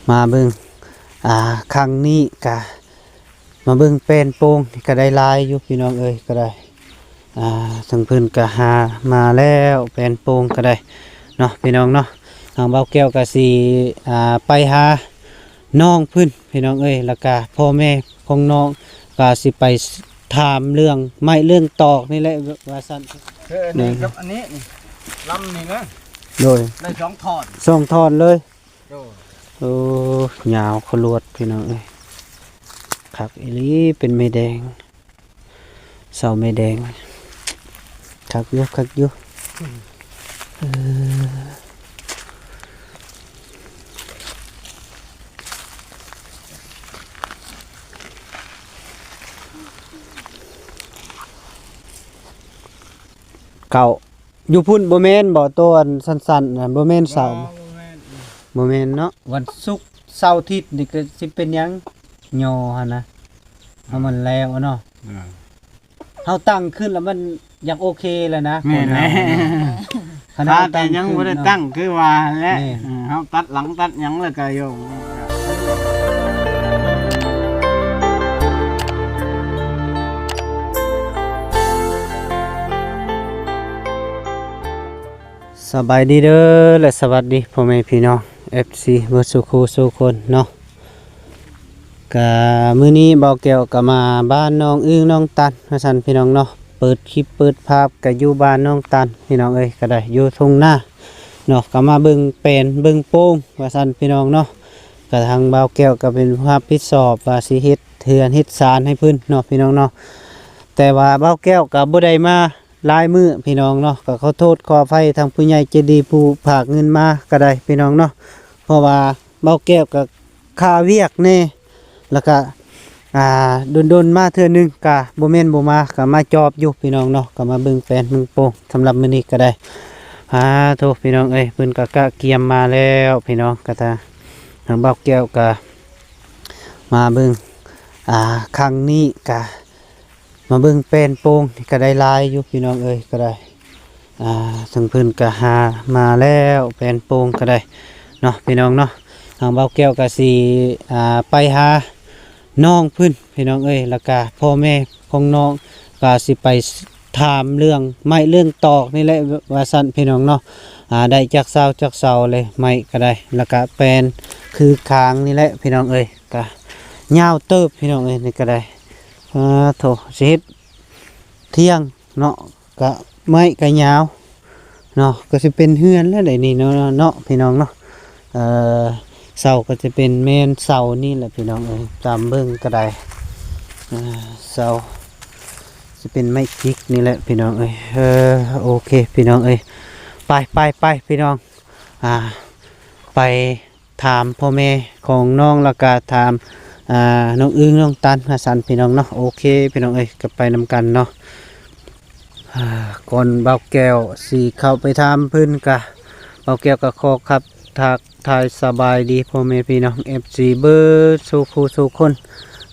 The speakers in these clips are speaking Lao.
ມາເບິ່ງ ອ່າ ຄັ້ງນີ້ກະມາເບິ່ງແປ້ນໂປ່ງນີ້ກະໄດ້ຫຼາຍຢູ່ພີ່ນ້ອງເອີຍ ກະໄດ້ ອ່າ ທາງເພິ່ນກະຫາມາແລ້ວ ແປ້ນໂປ່ງກະໄດ້ເນາະ ພີ່ນ້ອງເນາະ. ທາງບ່າວແກ້ວກະຊິ ອ່າ ໄປຫານ້ອງເພິ່ນພີ່ນ້ອງເອີຍ ແລ້ວກະພໍ່ແມ່ຂອງນ້ອງກະຊິໄປຖາມເລື່ອງໄມ້ເລື່ອງຕອກນີ້ແຫຼະ ວ່າຊັ້ນ. ຄືອັນນີ້ກັບອັນນີ້ນີ້ ລຳນີ້ນະ ໂດຍ ໄດ້ສອງທ່ອນ ສອງທ່ອນເລີຍ. ໂດຍ ໂອ້ ຍາວຂະຫຼວດພີ່ນ້ອງເອີຍ ຄັກອີ່ຫຼີ ເປັນໄມ້ແດງ ເສົາໄມ້ແດງ ຄັກຢູ່ ຄັກຢູ່ ເອີ ເກົ້າ ຢູ່ພຸ້ນບໍ່ແມ່ນບໍ່? ໂຕອັນສັ້ນໆນະ ບໍ່ແມ່ນເສົາ ບໍ່ ບໍ່ແມ່ນ ບໍ່ແມ່ນເນາະ. ວັນສຸກເສົາອາທິດນີ້ກະຊິເປັນຫຍັງຍໍຫັ້ນນະ ເອົາມັນແລ້ວເນາະ. ເອີ ເຮົາຕັ້ງຂຶ້ນແລ້ວມັນຢາກໂອເຄແລ້ວນະ ແມ່ນແຫຼະ ຄັນເຮົາຕັ້ງຂຶ້ນເນາະ ແຕ່ຍັງບໍ່ໄດ້ຕັ້ງຄືວ່າແຫຼະ. ແມ່ນ ເອີ ເຮົາຕັດຫຼັງຕັດຫຍັງແລ້ວກະໂຍງ ສະບາຍດີເດີ ແລະ ສະຫວັດດີພໍ່ແມ່ພີ່ນ້ອງ ເອັຟຊີ ເບິດສູ່ຄູ່ສູ່ຄົນເນາະ. ກະມື້ນີ້ບ່າວແກ້ວກະມາບ້ານນ້ອງອຶ່ງນ້ອງຕັນວ່າຊັ້ນພີ່ນ້ອງເນາະ ເປີດຄລິບເປີດພາບກະຢູ່ບ້ານນ້ອງຕັນພີ່ນ້ອງເອີຍ ກະໄດ້ຢູ່ທົ່ງນາເນາະ ກະມາເບິ່ງແປ້ນເບິ່ງໂປ່ງວ່າຊັ້ນພີ່ນ້ອງເນາະ. ກະທາງບ່າວແກ້ວກະເປັນຜູ້ຮັບຜິດຊອບວ່າຊິເຮັດເຮືອນເຮັດຊານໃຫ້ເພິ່ນເນາະພີ່ນ້ອງເນາະ ແຕ່ວ່າບ່າວແກ້ວກະບໍ່ໄດ້ມາ ຫຼາຍມື້ພີ່ນ້ອງເນາະ ກະຂໍໂທດຂໍອະໄພທາງຜູ້ໃຫຍ່ໃຈດີຜູ້ຝາກເງິນມາກະໄດ້ພີ່ນ້ອງເນາະ ເພາະວ່າບ່າວແກ້ວກະຄາວຽກແດ່ ແລ້ວກະ ອ່າ ດົນໆມາເທື່ອໜຶ່ງກະບໍ່ແມ່ນບໍ່ມາ ກະມາຈອບຢູ່ພີ່ນ້ອງເນາະ ກະມາເບິ່ງແປ້ນເບິ່ງໂປ່ງ. ສຳລັບມື້ນີ້ກະໄດ້ອາໂທ ພີ່ນ້ອງເອີຍ ເພິ່ນກະກະກຽມມາແລ້ວພີ່ນ້ອງ ກະທາງ ທາງບ່າວແກ້ວກະມາເບິ່ງ ອ່າ ຄັ້ງນີ້ກະ ມາເບິ່ງແປ້ນໂປ່ງນີ້ກະໄດ້ຫຼາຍຢູ່ພີ່ນ້ອງເອີຍ ກະໄດ້ ອ່າ ທາງເພິ່ນກະຫາມາແລ້ວ ແປ້ນໂປ່ງກະໄດ້ເນາະ ພີ່ນ້ອງເນາະ. ທາງບ່າວແກ້ວກະຊິ ອ່າ ໄປຫານ້ອງເພິ່ນພີ່ນ້ອງເອີຍ ແລ້ວກະພໍ່ແມ່ຂອງນ້ອງກະຊິໄປຖາມເລື່ອງໄມ້ເລື່ອງຕອກນີ້ແຫຼະ ວ່າຊັ້ນພີ່ນ້ອງເນາະ. ອ່າ ໄດ້ຈັກເສົາຈັກເສົາແລະ ໄມ້ກະໄດ້ ແລ້ວກະແປ້ນຄືຄາງນີ້ແຫຼະພີ່ນ້ອງເອີຍ ກະຍາວເຕີບພີ່ນ້ອງເອີຍ ນີ້ກະໄດ້. ອາໂທ ຊິເຮັດຖຽງເນາະ ກະໄມ້ກະຍາວເນາະ ກະຊິເປັນເຮືອນແລ້ວໃດນີ້ເນາະ ເນາະ ພີ່ນ້ອງເນາະ. ເອີ ເສົາກະຊິເປັນແມ່ນເສົານີ້ແຫຼະພີ່ນ້ອງເອີຍ ຕາມເບິ່ງກະໄດ້ ເອີ ເສົາຊິເປັນໄມ້ຈິກນີ້ແຫຼະພີ່ນ້ອງເອີຍ. ເອີ ໂອເຄພີ່ນ້ອງເອີຍ ໄປ ໄປ ໄປພີ່ນ້ອງ ອ່າ ໄປ ຖາມພໍ່ແມ່ຂອງນ້ອງ ແລ້ວກະຖາມ ອ່າ ນ້ອງອຶ່ງນ້ອງຕັນວ່າຊັ້ນພີ່ນ້ອງເນາະ. ໂອເຄພີ່ນ້ອງເອີຍ ກະໄປນຳກັນເນາະ. ອ່າ ກ່ອນບ່າວແກ້ວຊິເຂົ້າໄປຖາມເພິ່ນກະ ບ່າວແກ້ວກະຂໍທັກທາຍສະບາຍດີພໍ່ແມ່ພີ່ນ້ອງ ເອັຟຊີ ເບິດສູ່ຄູ່ສູ່ຄົນ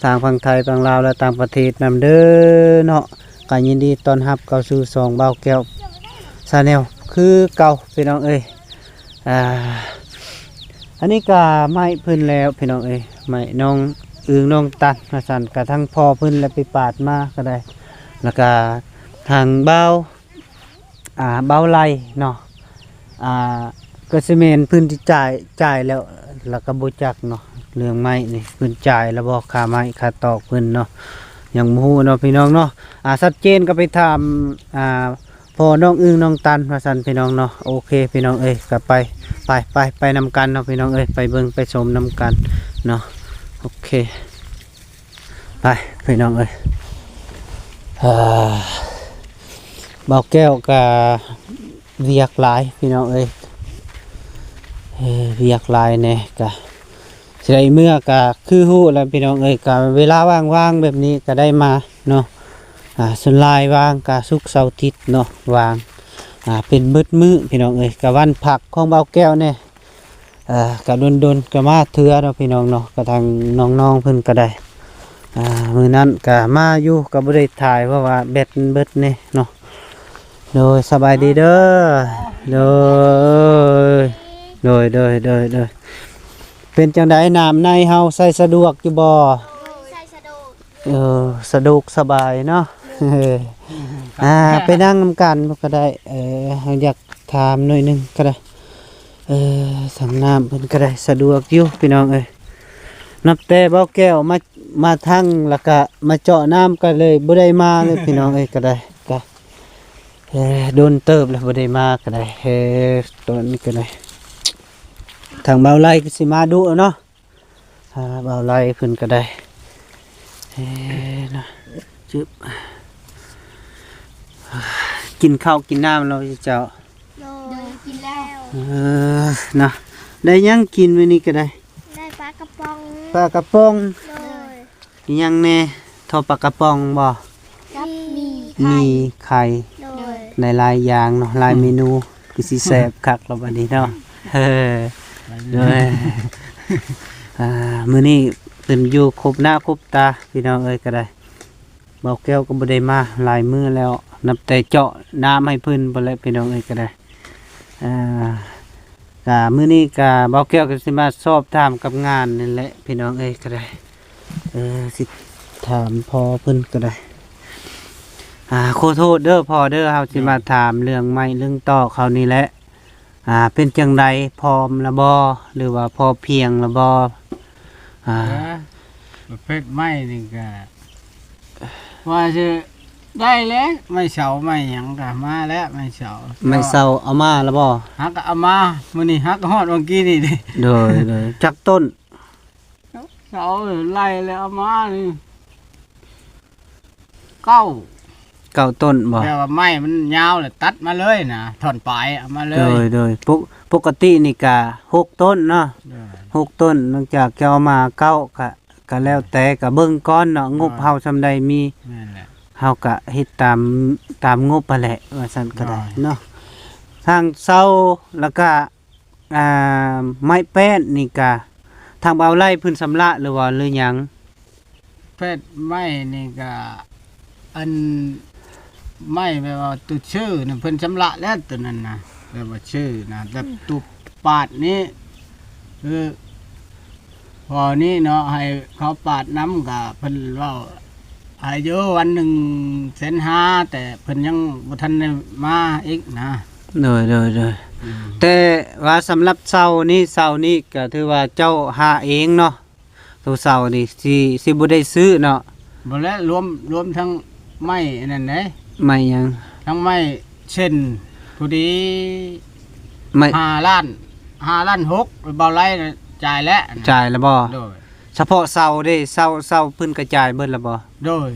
ທາງຝັ່ງໄທ ຝັ່ງລາວ ແລະ ຕ່າງປະເທດນຳເດີເນາະ. ກະຍິນດີຕ້ອນຮັບເຂົ້າສູ່ຊ່ອງບ່າວແກ້ວ Channel ຄືເກົ່າພີ່ນ້ອງເອີຍ. ອ່າ ອັນນີ້ກະໄມ້ເພິ່ນແລ້ວພີ່ນ້ອງເອີຍ ໄມ້ນ້ອງອຶ່ງນ້ອງຕັນວ່າຊັ້ນ ກະທັງພໍ່ເພິ່ນແລະໄປປາດມາກະໄດ້ ແລ້ວກະທາງບ່າວ ອ່າ ບ່າວໄລເນາະ ອ່າ ກະຊິແມ່ນເພິ່ນຊິຈ່າຍ ຈ່າຍແລ້ວ ແລ້ວກະບໍ່ຈັກເນາະ ເລື່ອງໄມ້ນີ້ ເພິ່ນຈ່າຍແລ້ວບໍ່ ຄ່າໄມ້ຄ່າຕອກເພິ່ນເນາະ ຍັງບໍ່ຮູ້ເນາະພີ່ນ້ອງເນາະ. ອ່າ ຊັດເຈນກະໄປຖາມ ອ່າ ພໍ່ນ້ອງອຶ່ງນ້ອງຕັນວ່າຊັ້ນພີ່ນ້ອງເນາະ. ໂອເຄພີ່ນ້ອງເອີຍ ກະໄປ ໄປ ໄປ ໄປນຳກັນເນາະພີ່ນ້ອງເອີຍ ໄປເບິ່ງໄປຊົມນຳກັນເນາະ. ໂອເຄ ໄປພີ່ນ້ອງເອີຍ. ອ່າ ບ່າວແກ້ວກະວຽກຫຼາຍພີ່ນ້ອງເອີຍ ເອີ ວຽກຫຼາຍແດ່ ກະ ຊິໄດ້ເມືອກະຄືຮູ້ແຫຼະພີ່ນ້ອງເອີຍ ກະເວລາວ່າງໆແບບນີ້ກະໄດ້ມາເນາະ. ອ່າ ສ່ວນຫຼາຍວ່າງກະສຸກເສົາອາທິດເນາະ ວ່າງ ອ່າ ເປັນເບິດມື້ພີ່ນ້ອງເອີຍ ກະວັນພັກຂອງບ່າວແກ້ວແດ່. ອ່າ ກະດົນໆກະມາເທື່ອເນາະພີ່ນ້ອງເນາະ ກະທາງນ້ອງໆເພິ່ນກະໄດ້ ອ່າ ມື້ນັ້ນກະມາຢູ່ ກະບໍ່ໄດ້ຖ່າຍ ເພາະວ່າແບັດມັນເບິດແດ່ເນາະ. ໂດຍ ສະບາຍດີເດີ ໂດຍ ໂດຍ ໂດຍ ໂດຍ ໂດຍ. ປັນຈັ່ງໃດ ນ້ຳໃນເຮົາໃຊ້ສະດວກຢູ່ບໍ່? ໂດຍ ໃຊ້ສະດວກ. ເອີ ສະດວກສະບາຍເນາະ. ອ່າ ໄປນັ່ງນຳກັນກໍໄດ້. ເອີ ເຮົາຢາກຖາມໜ້ອຍໜຶ່ງກໍໄດ້. ເອີ ສັງນ້ຳເພິ່ນກໍໄດ້ສະດວກຢູ່ພີ່ນ້ອງເອີຍ. ນັບແຕ່ເບົາແກ້ວມາ ມາທັງ ແລ້ວກະມາເຈາະນ້ຳກໍເລີຍບໍ່ໄດ້ມາເລີຍພີ່ນ້ອງເອີຍ. ກໍໄດ້ ກະ ເອີ ດົນເຕີບແລ້ວບໍ່ໄດ້ມາກໍໄດ້. ເອີ ຕອນນີ້ກໍໄດ້ ທາງເບົາໄລກໍຊິມາດຸເນາະ. ອ່າ ເບົາໄລເພິ່ນກໍໄດ້ ເອີ ນະ ຈຶບ ກິນເຂົ້າກິນນ້ຳແລ້ວເຈົ້າ? ໂດຍ ກິນແລ້ວ. ເອີ ນະ ໄດ້ຫຍັງກິນມື້ນີ້ກໍໄດ້? ໄດ້ປາກະປ໋ອງ. ປາກະປ໋ອງ. ໂດຍ. ມີຫຍັງແດ່? ທໍ່ປາກະປ໋ອງບໍ່? ກັບໝີ່ໄຂ່. ໝີ່ໄຂ່. ໂດຍ. ໄດ້ຫຼາຍຢ່າງເນາະ ຫຼາຍເມນູ ຄືຊິແຊບຄັກແລ້ວບັດນີ້ເນາະ. ເອີ ໂດຍ. ອ່າ ມື້ນີ້ເພິ່ນຢູ່ຄົບໜ້າຄົບຕາພີ່ນ້ອງເອີຍ. ກໍໄດ້ ເບົາແກ້ວກໍບໍ່ໄດ້ມາຫຼາຍມື້ແລ້ວ ນັບແຕ່ເຈາະນ້ຳໃຫ້ເພິ່ນພຸ້ນແຫຼະພີ່ນ້ອງເອີຍ. ກໍໄດ້ ອ່າ ກະມື້ນີ້ກະເບົາແກ້ວກໍຊິມາສອບຖາມກັບງານນີ້ແຫຼະພີ່ນ້ອງເອີຍ. ກໍໄດ້ ເອີ ຊິຖາມພໍ່ເພິ່ນກໍໄດ້. ອ່າ ຂໍໂທດເດີພໍ່ເດີ ເຮົາຊິມາຖາມເລື່ອງໄມ້ເລື່ອງຕອກເຮົານີ້ແຫຼະ. ອ່າ ເປັນຈັ່ງໃດ ພ້ອມລະບໍ່ ຫຼືວ່າພໍພຽງລະບໍ່? ອ່າ ເອີ ປະເພດໄມ້ນີ້ກະ ວ່າຊິໄດ້ແຫຼະ ໄມ້ເສົາໄມ້ຫຍັງກະມາແລ້ວ ໄມ້ເສົາ ໄມ້ເສົາເອົາມາແລ້ວບໍ່? ຫາກະເອົາມາ ມື້ນີ້ຫາກະຮອດວັງກີ້ນີ້ເດ້. ໂດຍ ໂດຍ ຈັກຕົ້ນ? ເສົາໄລ່ແລ້ວເອົາມານີ້ ເກົ້າ ເກົ້າຕົ້ນບໍ່? ແປວ່າໄມ້ມັນຍາວແລ້ວຕັດມາເລີຍນະ ທ່ອນປາຍເອົາມາເລີຍ. ໂດຍ ໂດຍ ປົກ ປົກກະຕິນີ້ກະຫົກຕົ້ນເນາະ. ໂດຍ ຫົກຕົ້ນ ຫຼັງຈາກຈະເອົາມາເກົ້າ ກະ ກະແລ້ວແຕ່ ກະເບິ່ງກ່ອນເນາະ ງົບເຮົາສ່ຳໃດມີ ແມ່ນແຫຼະ ເຮົາກະເຮັດຕາມ ຕາມງົບຫັ້ນແຫຼະ ວ່າຊັ້ນກໍໄດ້ເນາະ. ທາງເສົາ ແລ້ວກະ ອ່າ ໄມ້ແປ້ນນີ້ກະ ທາງເບົາໄລເພິ່ນຊຳລະ ຫຼືວ່າ ຫຼືຫຍັງ? ແປ້ນໄມ້ນີ້ກະ ອັນ ໄມ້ແບບວ່າໂຕຊື່ນະ ເພິ່ນຊຳລະແລ້ວໂຕນັ້ນນະ ແບບວ່າຊື່ນະ ແບບຕູບປາດນີ້ ຄືພໍນີ້ເນາະ ໃຫ້ເຂົາປາດນຳ ກະເພິ່ນເວົ້າໃຫ້ຢູ່ວັນໜຶ່ງແສນຫ້າ ແຕ່ເພິ່ນຍັງບໍ່ທັນໄດ້ມາອີກນະ. ໂດຍ ໂດຍ ໂດຍ. ອືມ ແຕ່ວ່າສຳລັບເສົານີ້ ເສົານີ້ກະຖືວ່າເຈົ້າຫາເອງເນາະ? ໂຕເສົານີ້ຊິ ຊິບໍ່ໄດ້ຊື້ເນາະ? ບໍ່ແລະ ລວມ ລວມທັງໄມ້ອັນນັ້ນເດ້. ໄມ້ຫຍັງ? ທັງໄມ້ເຊັ່ນ ພໍດີ ໄມ້ ຫ້າລ້ານ ຫ້າລ້ານຫົກ ເບົາໄລນະຈ່າຍແລ້ວ. ຈ່າຍແລ້ວບໍ່? ໂດຍ. ສະເພາະເສົາເດ້ ເສົາ ເສົາເພິ່ນກະຈ່າຍເບິດແລ້ວບໍ່? ໂດຍ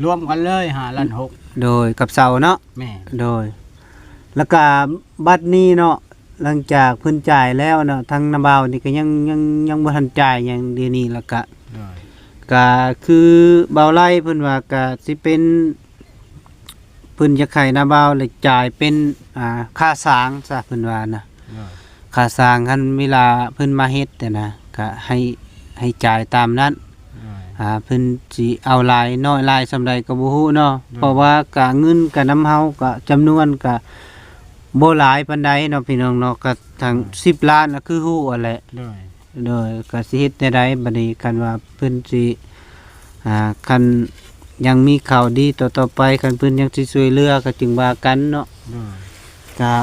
ລວມກັນເລີຍ ຫ້າລ້ານຫົກ. ໂດຍ ກັບເສົາເນາະ? ແມ່ນ. ໂດຍ. ແລ້ວກະບັດນີ້ເນາະ ຫຼັງຈາກເພິ່ນຈ່າຍແລ້ວເນາະ ທາງນ້າບ່າວນີ້ກໍຍັງ ຍັງ ຍັງບໍ່ທັນຈ່າຍຫຍັງດຽວນີ້ ແລ້ວກະ ໂດຍ ກະຄືບ່າວໄລເພິ່ນວ່າກະຊິເປັນ ເພິ່ນຢາກໃຫ້ນ້າບ່າວລະຈ່າຍເປັນ ອ່າ ຄ່າສ້າງຊະ ເພິ່ນວ່ານະ. ໂດຍ. ຄ່າສ້າງ ຄັນເວລາເພິ່ນມາເຮັດຫັ້ນນະ ກະໃຫ້ ໃຫ້ຈ່າຍຕາມນັ້ນ. ໂດຍ. ອ່າ ເພິ່ນຊິເອົາຫຼາຍນ້ອຍຫຼາຍສ່ຳໃດກໍບໍ່ຮູ້ເນາະ. ໂດຍ. ເພາະວ່າກະເງິນກະນຳເຮົາ ກະຈຳນວນກະບໍ່ຫຼາຍປານໃດເນາະ ພີ່ນ້ອງເນາະ ກະທັງ ໂດຍ ສິບລ້ານລະຄືຮູ້ຫັ້ນແຫຼະ. ໂດຍ. ໂດຍ ກະຊິເຮັດແນວໃດບັດນີ້ ຄັນວ່າເພິ່ນຊິ ອ່າ ຄັນຍັງມີຂ່າວດີຕໍ່ໆໄປ ຄັນເພິ່ນຍັງຊິຊ່ວຍເຫຼືອ ກະຈຶ່ງວ່າກັນເນາະ. ໂດຍ. ກະ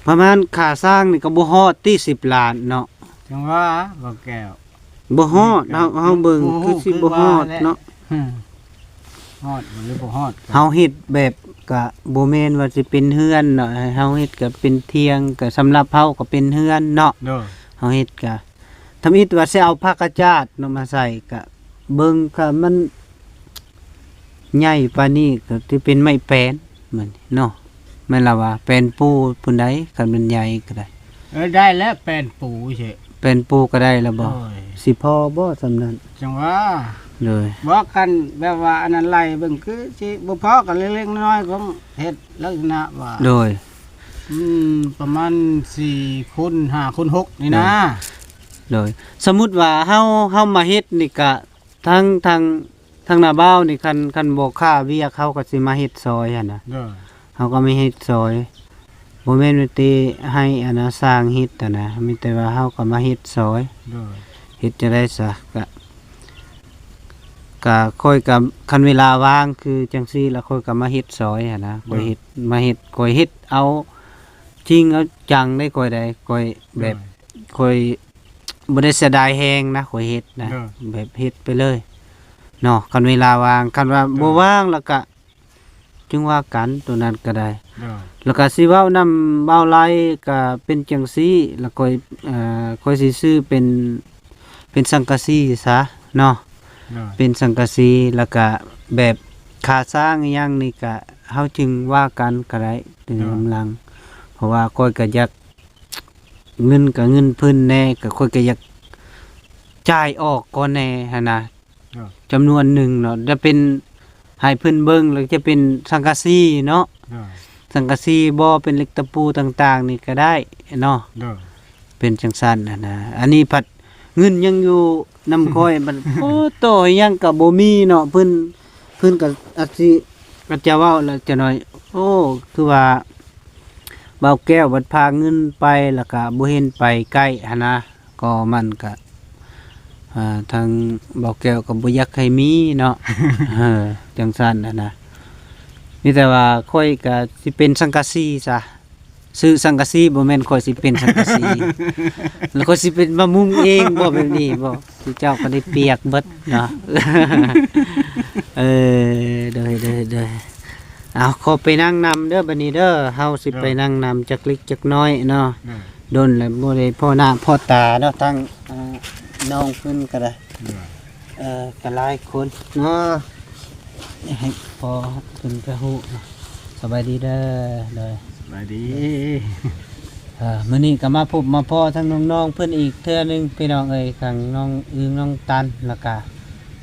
ປະມານຄ່າສ້າງນີ້ກະບໍ່ຮອດຕິ ສິບລ້ານເນາະ. ຈັ່ງວ່າ ບໍ່ແກ້ວ ບໍ່ຮອດ ເຮົາ ເຮົາເບິ່ງຄືຊິບໍ່ຮອດເນາະ. ຮອດຫຼືບໍ່ຮອດ ເຮົາເຮັດແບບກະບໍ່ແມ່ນວ່າຊິເປັນເຮືອນເນາະ ເຮົາເຮັດກະເປັນຖຽງ ກະສຳລັບເຮົາກະເປັນເຮືອນເນາະ. ໂດຍ. ເຮົາເຮັດກະ ທຳອິດວ່າຊິເອົາຜັກກະຈາດເນາະມາໃສ່ ກະເບິ່ງ ກະມັນໃຫຍ່ປານນີ້ ກະຊິເປັນໄມ້ແປ້ນ ມັນເນາະ ແມ່ນລະວ່າ ແປ້ນປູພຸ້ນໃດ ຄັນມັນໃຫຍ່ກະໄດ້. ເອີ ໄດ້ແລ້ວ ແປ້ນປູເຊະ ແປ້ນປູກະໄດ້ລະບໍ່? ໂດຍ. ຊິພໍບໍ່ສ່ຳນັ້ນ? ຈັ່ງວ່າ ໂດຍ ບໍ່ ຄັນແບບວ່າອັນນັ້ນໄລ່ເບິ່ງຄືຊິບໍ່ພໍ ກະເລັກໆນ້ອຍໆ ຄອງເຮັດລັກສະນະວ່າ ໂດຍ ອືມ ປະມານສີ່ຄູນຫ້າຄູນຫົກນີ້ນະ. ໂດຍ ໂດຍ. ສົມມຸດວ່າເຮົາ ເຮົາມາເຮັດນີ້ກະ ທາງ ທາງ ທາງນ້າບ່າວນີ້ ຄັນ ຄັນບໍ່ຄ່າວຽກ ເຮົາກໍຊິມາເຮັດຊ່ອຍຫັ້ນນະ. ໂດຍ. ເຮົາກໍມາເຮັດຊ່ອຍ ບໍ່ແມ່ນວ່າແຕ່ໃຫ້ອັນນ່າ ຊ່າງເຮັດຫັ້ນນະ ມີແຕ່ວ່າເຮົາກໍມາເຮັດຊ່ອຍ. ໂດຍ ເຮັດຈັ່ງໃດຊະ ກະ ກະຂ້ອຍກະ ຄັນເວລາວ່າງຄືຈັ່ງຊີ້ລະ ຂ້ອຍກໍມາເຮັດຊ່ອຍຫັ້ນນະ. ໂດຍ ຂ້ອຍເຮັດ ມາເຮັດ ຂ້ອຍເຮັດເອົາຈິງເອົາຈັງເດ້ ຂ້ອຍໄດ້ ຂ້ອຍແບບ ໂດຍ ຂ້ອຍບໍ່ໄດ້ເສຍດາຍແຮງນະ ຂ້ອຍເຮັດນະ. ໂດຍ ແບບເຮັດໄປເລີຍເນາະ ຄັນເວລາວ່າງ. ຄັນວ່າ ໂດຍ ບໍ່ວ່າງລະກະ ຈຶ່ງວ່າກັນ ໂຕນັ້ນກໍໄດ້. ໂດຍ ແລ້ວກໍຊິເວົ້ານຳບ່າວໄລ ກໍເປັນຈັ່ງຊີ້ ແລ້ວຂ້ອຍ ເອີ ຂ້ອຍຊິຊື້ເປັນ ເປັນສັງກະສີຊະເນາະ. ໂດຍ ເປັນສັງກະສີ ແລ້ວກໍແບບຄ່າສ້າງອີ່ຫຍັງນີ້ ກໍເຮົາຈຶ່ງວ່າກັນກໍໄດ້ ເປັນ ໂດຍ ກຳລັງ. ເພາະວ່າຂ້ອຍກໍຢາກ ເງິນກໍເງິນເພິ່ນແດ່ ກໍຂ້ອຍກໍຢາກຈ່າຍອອກກ່ອນແດ່ຫັ້ນນະ. ໂດຍ ຈຳນວນໜຶ່ງເນາະ ຈະເປັນໃຫ້ເພິ່ນເບິ່ງ ແລ້ວຈະເປັນສັງກະສີເນາະ. ໂດຍ ສັງກະສີບໍ່ ເປັນເຫຼັກຕະປູຕ່າງໆນີ້ກໍໄດ້ເນາະ. ໂດຍ ເປັນຈັ່ງຊັ້ນຫັ້ນນະ. ອັນນີ້ພັດເງິນຍັງຢູ່ນຳຂ້ອຍ ມັນ ໂອ້ ຕໍ່ອີ່ຫຍັງກໍບໍ່ມີເນາະ. ເພິ່ນ ເພິ່ນກໍອາດຊິ ອາດຈະເວົ້າລະຈັກໜ້ອຍ ໂອ້ ຄືວ່າ ບ່າວແກ້ວບັດພາເງິນໄປ ແລ້ວກະບໍ່ເຫັນໄປໃກ້ຫັ້ນນະ. ກໍມັນກະ ອ່າ ທາງບ່າວແກ້ວກໍບໍ່ຢາກໃຫ້ມີເນາະ. ເອີ ຈັ່ງຊັ້ນຫັ້ນນະ. ມີແຕ່ວ່າຂ້ອຍກະຊິເປັນສັງກະສີຊະ ຊື້ສັງກະສີ ບໍ່ແມ່ນຂ້ອຍຊິເປັນສັງກະສີ ແລ້ວຂ້ອຍຊິເປັນມາມຸງເອງບໍ່ ແບບນີ້ບໍ່? ເຈົ້າກໍໄດ້ປຽກເບິດເນາະ. ເອີ ໂດຍ ໂດຍ ໂດຍ. ເອົາ ຂໍໄປນັ່ງນຳເດີບັດນີ້ເດີ ເຮົາຊິໄປນັ່ງນຳຈັກເລັກຈັກນ້ອຍເນາະ. ໂດຍ ດົນແລ້ວບໍ່ໄດ້ພໍ້ໜ້າພໍ້ຕາເນາະ ທັງ ອ່າ ນ້ອງເພິ່ນກໍໄດ້. ໂດຍ ເອີ ກໍຫຼາຍຄົນເນາະ ໃຫ້ພໍເພິ່ນກໍຮູ້ເນາະ. ສະບາຍດີເດີ. ໂດຍ ສະບາຍດີ ເອີ ມື້ນີ້ກໍມາພົບມາພໍ້ທັງນ້ອງໆເພິ່ນອີກເທື່ອໜຶ່ງ ພີ່ນ້ອງເອີຍ ທັງນ້ອງອຶ່ງ ນ້ອງຕັນ ແລ້ວກະ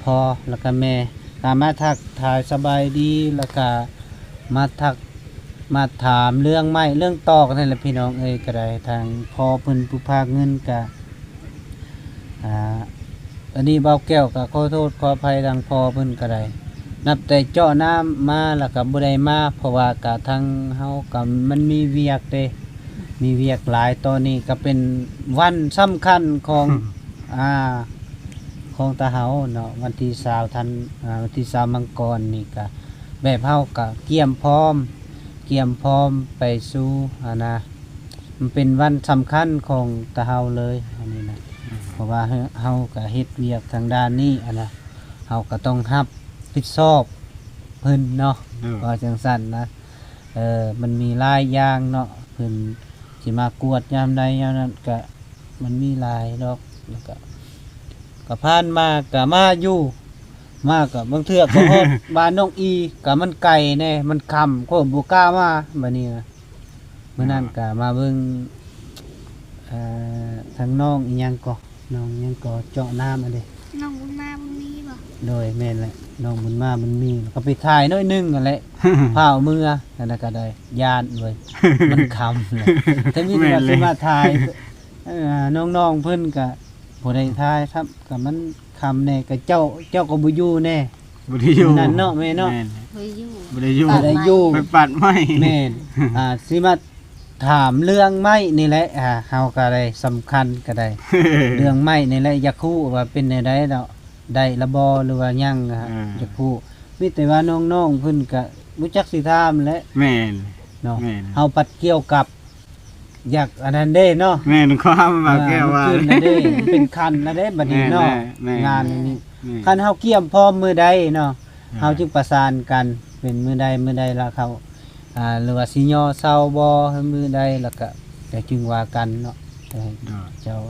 ພໍ່ ແລ້ວກະແມ່ ກໍມາທັກທາຍສະບາຍດີ ແລ້ວກະມາທັກມາຖາມເລື່ອງໄມ້ເລື່ອງຕອກນັ້ນແຫຼະ ພີ່ນ້ອງເອີຍ. ກໍໄດ້ທາງພໍ່ເພິ່ນຜູ້ພາກເງິນກະ ອ່າ ອັນນີ້ບ່າວແກ້ວກໍຂໍໂທດຂໍອະໄພທາງພໍ່ເພິ່ນກໍໄດ້ ນັບແຕ່ເຈາະນ້ຳມາແລ້ວກໍບໍ່ໄດ້ມາ ເພາະວ່າກະທາງເຮົາກໍມັນມີວຽກເດ້ ມີວຽກຫຼາຍ. ຕອນນີ້ກໍເປັນວັນສຳຄັນຂອງ ອ່າ ຂອງຕາເຮົາເນາະ ວັນທີຊາວທັນ ອ່າ ວັນທີຊາວມັງກອນນີ້ກະ ແບບເຮົາກະກຽມພ້ອມ ກຽມພ້ອມໄປສູ່ ອັນນະ ມັນເປັນວັນສຳຄັນຂອງຕາເຮົາເລີຍ ອັນນີ້ນະ. ເພາະວ່າເຮົາ ເຮົາກະເຮັດວຽກທາງດ້ານນີ້ ອັນນະ ເຮົາກະຕ້ອງຮັບຜິດຊອບເພິ່ນເນາະ ເວົ້າຈັ່ງຊັ້ນນະ. ເອີ ມັນມີຫຼາຍຢ່າງເນາະ ເພິ່ນຊິມາກວດຍາມໃດຍາມນັ້ນ ກະມັນມີຫຼາຍດອກ. ແລ້ວກະ ກະຜ່ານມາກະມາຢູ່ ມາກະບາງເທື່ອກໍຮອດບ້ານນ້ອງອີ ກະມັນໄກແດ່ ມັນຄ່ຳ ຂ້ອຍບໍ່ກ້າມາ. ບາດນີ້ນະ ມື້ນັ້ນກະມາເບິ່ງ ເອີ ທາງນ້ອງອີ່ຫຍັງກໍ ນ້ອງຫຍັງກໍເຈາະນ້ຳຫັ້ນເດ ນ້ອງບຸນມາບຸນມີບໍ? ໂດຍ ແມ່ນແຫຼະ ນ້ອງບຸນມາບຸນມີ ກໍໄປຖ່າຍໜ້ອຍໜຶ່ງຫັ້ນແຫຼະ ຟ້າວເມືອ ອັນນັ້ນກໍໄດ້ ຢ້ານເວີຍ ມັນຄ່ຳແຫຼະ ແຕ່ມີແຕ່ວ່າຊິມາຖ່າຍ ເອີ ນ້ອງໆເພິ່ນກະບໍ່ໄດ້ຖ່າຍຊ້ຳ ກະມັນຄ່ຳແດ່ ກະເຈົ້າ ເຈົ້າກໍບໍ່ຢູ່ແດ່ ບໍ່ໄດ້ຢູ່ ມື້ນັ້ນເນາະ ແມ່ເນາະ ບໍ່ໄດ້ຢູ່ ບໍ່ໄດ້ຢູ່ ບໍ່ໄດ້ຢູ່ ໄປປັດໄມ້ ແມ່ນ ອ່າ ຊິມາ ຖາມເລື່ອງໄມ້ນີ້ແຫຼະ ອ່າ ເຮົາກໍໄດ້ ສຳຄັນກໍໄດ້ ເລື່ອງໄມ້ນີ້ແຫຼະ ຢາກຮູ້ວ່າເປັນແນວໃດເນາະ ໄດ້ລະບໍ່ ຫຼືວ່າຍັງ ອ່າ ເອີ ຢາກຮູ້ ມີແຕ່ວ່ານ້ອງໆເພິ່ນກໍບໍ່ຈັກຊິຖາມແຫຼະ ແມ່ນເນາະ ແມ່ນ ເຮົາພັດກ່ຽວກັບ ຢາກອັນນັ້ນເດ້ເນາະ ແມ່ນ ຄວາມວ່າ ອ່າ ແກ້ວວ່າ ມັນຂຶ້ນແລ້ວເດ້ ມັນເປັນຂັ້ນແລ້ວເດ້ບັດນີ້ເນາະ ແມ່ນແຫຼະ ແມ່ນ ງານນີ້ ແມ່ນ ຄັນເຮົາກຽມພ້ອມມື້ໃດເນາະ ອ່າ ເຮົາຈຶ່ງປະສານກັນ ເປັນມື້ໃດມື້ໃດລະເຂົາ ອ່າ ຫຼືວ່າຊິຍໍເຊົາບໍ່ ມື້ໃດ ແລ້ວກະ ກະຈຶ່ງວ່າກັນເນາະ ເອີ ໂດຍ ເຈົ້າ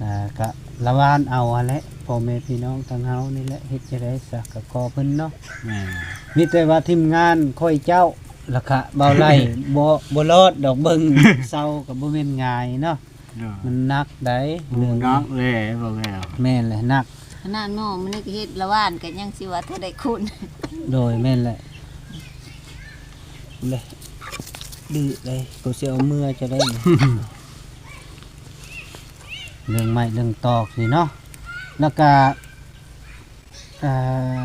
ອ່າ ກະລະວານເອົາຫັ້ນແຫຼະ ພໍ່ແມ່ພີ່ນ້ອງທາງເຮົານີ້ແຫຼະ ເຮັດຈັ່ງໃດຊະ ກະຂໍເພິ່ນເນາະ ແມ່ນ ມີແຕ່ວ່າທີມງານຂ້ອຍເຈົ້າ ແລ້ວກະບ່າວໄລ່ ບໍ່ ບໍ່ລອດດອກ ເບິ່ງເຊົາກະບໍ່ແມ່ນງ່າຍເນາະ ໂດຍ ມັນໜັກໃດ໋ ໂອ້ ເລື່ອງ ໜັກແຫຼະ ບໍ່ແລ້ວ ແມ່ນແຫຼະ ໜັກ ຂະໜາດໝໍມື້ນີ້ກໍເຮັດລະຫວ່ານກໍຍັງຊິວ່າເທົ່າໃດຄູນ ໂດຍ ແມ່ນແຫຼະ ເລີຍ ດື້ເລີຍ ກໍຊິເອົາເມືອຈະໄດ້ ເລື່ອງໄມ້ເລື່ອງຕອກນີ້ເນາະ ແລ້ວກະ ອ່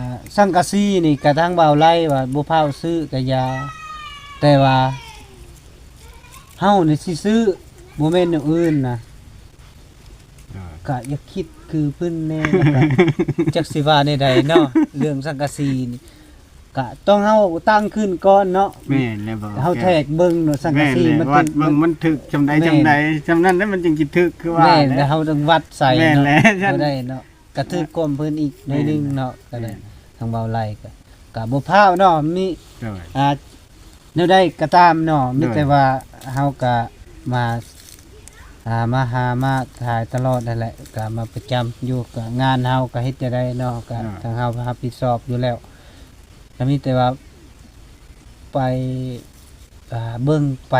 າ ສັງກະສີນີ້ກະທາງບ່າວໄລ່ວ່າບໍ່ຟ້າວຊື້ກະຢ່າ ແຕ່ວ່າ ເອົ້າ ນີ້ຊິຊື້ ບໍ່ແມ່ນແນວອື່ນນະ. ໂດຍ ກະຢາກຄິດຄືເພິ່ນແດ່ ແລ້ວກະຈັກຊິວ່າແນວໃດເນາະ ເລື່ອງສັງກະສີນີ້ ກະຕ້ອງເຮົາຕັ້ງຂຶ້ນກ່ອນເນາະ. ແມ່ນແລ້ວ ເຮົາແທກເບິ່ງເນາະ ສັງກະສີ ແມ່ນແລ້ວ ມັນ ວັດເບິ່ງມັນຖືກຊ່ຳໃດ ແມ່ນ ຊ່ຳໃດ ຊ່ຳນັ້ນແຫຼະ ມັນຈຶ່ງຊິຖືກ ຄືວ່າ ແມ່ນແລ້ວ ເຮົາຕ້ອງວັດໃສ່ ແມ່ນແລ້ວ ເນາະ ເທົ່າໃດເນາະ. ກະຖືກກວ່າເພິ່ນອີກໜ້ອຍໜຶ່ງເນາະ ແມ່ນ ກະໄດ້ ແມ່ນ ທາງເບົາໄຫຼກະ ກະບໍ່ພ້າວເນາະ ມີ ໂດຍ ອ່າ ແນວໃດກໍຕາມເນາະ ໂດຍ ມີແຕ່ວ່າເຮົາກະມາ ອ່າ ມາຫາມາຖ່າຍຕະຫຼອດຫັ້ນແຫຼະ ກະມາປະຈຳຢູ່ ກະງານເຮົາກະເຮັດຈັ່ງໃດເນາະ ກະ ໂດຍ ທາງເຮົາຮັບຜິດຊອບຢູ່ແລ້ວ ກະມີແຕ່ວ່າໄປ ອ່າ ເບິ່ງໄປ